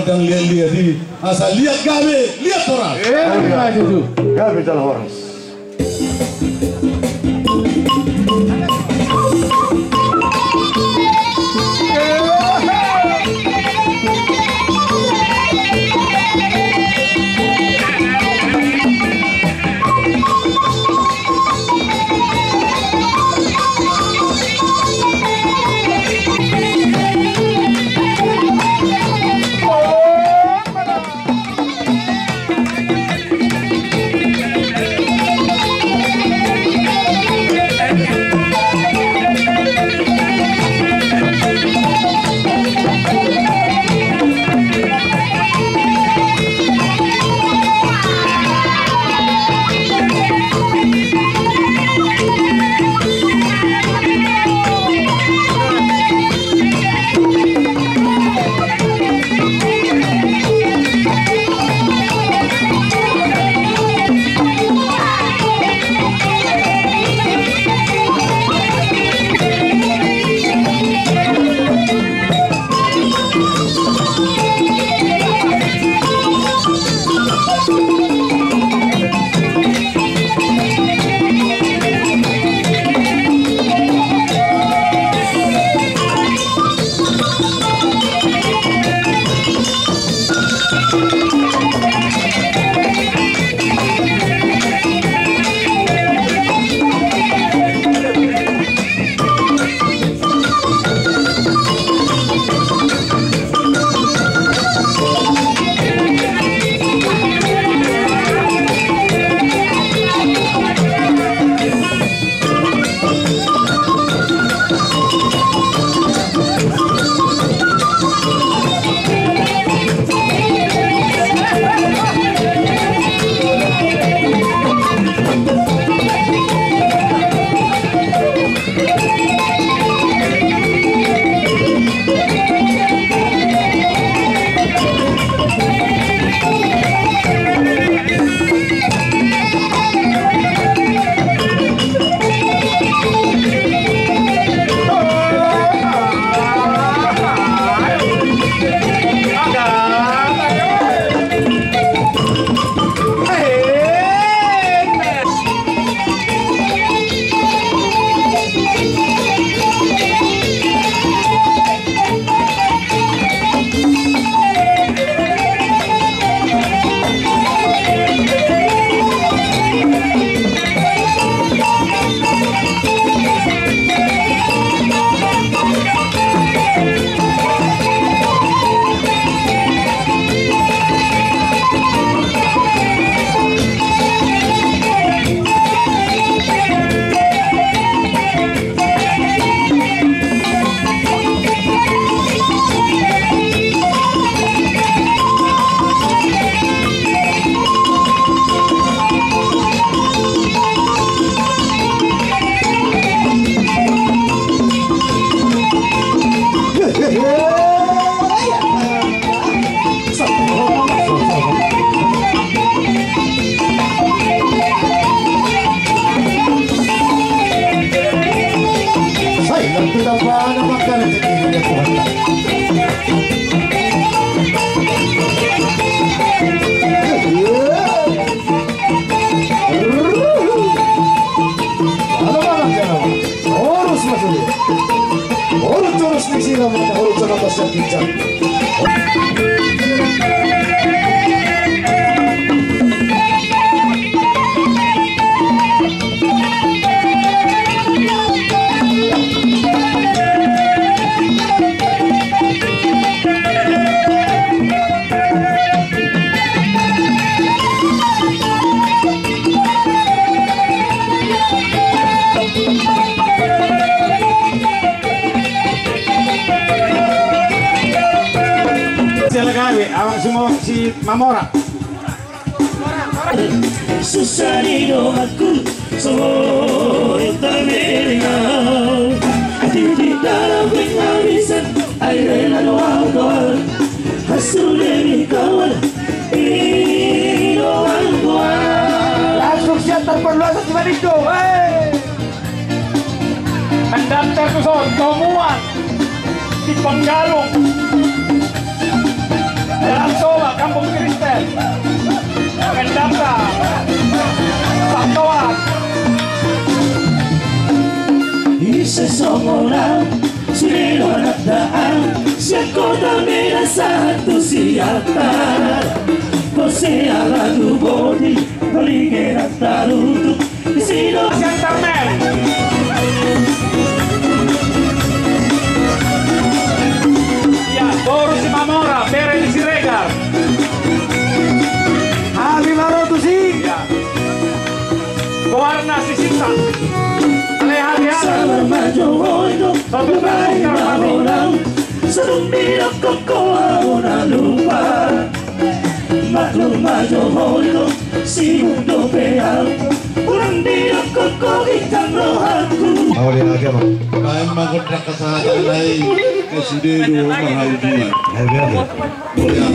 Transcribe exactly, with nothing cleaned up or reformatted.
Ndang liat-liat i, asa liat gabe, liat horas. Emma tutu. Gabe jala horas. Si Mamora. Susah ni donganku, so tamereng au. Di dalam penghabisan, ai rela do au, kawan. Hasude ni kawan, i donganku. Langsung siap terperluas di Manindo. Hei! Mendaftar tu son, Tomuan, Simpang Galung, Dalam Toba, Kampung Kristen. Mendaftar. Satoan. Ise songon au, sude do anak daan, sian Kota Medan sahat tu Siantar. Bose ala tu boti, boli gerak tarutuk. Di sini. Gentleman. Iya, boru si Mamora, bere ni Siregar. Hami ma ro tusi. Iya. Goarna si Sinta. Ale hati-hati. Sabar ma jo, oi, do. Satu kali ma ro. Sadung didok ho au na lupa. Maklum ma jo, oi, do. Sibuk dope au. Unang didok ho ginjang rohangku. Au dia aja, Bang. Baen ma gondang kesehatan lai. Ke sude do marhautungan. Ayo, biar, biar. Iya.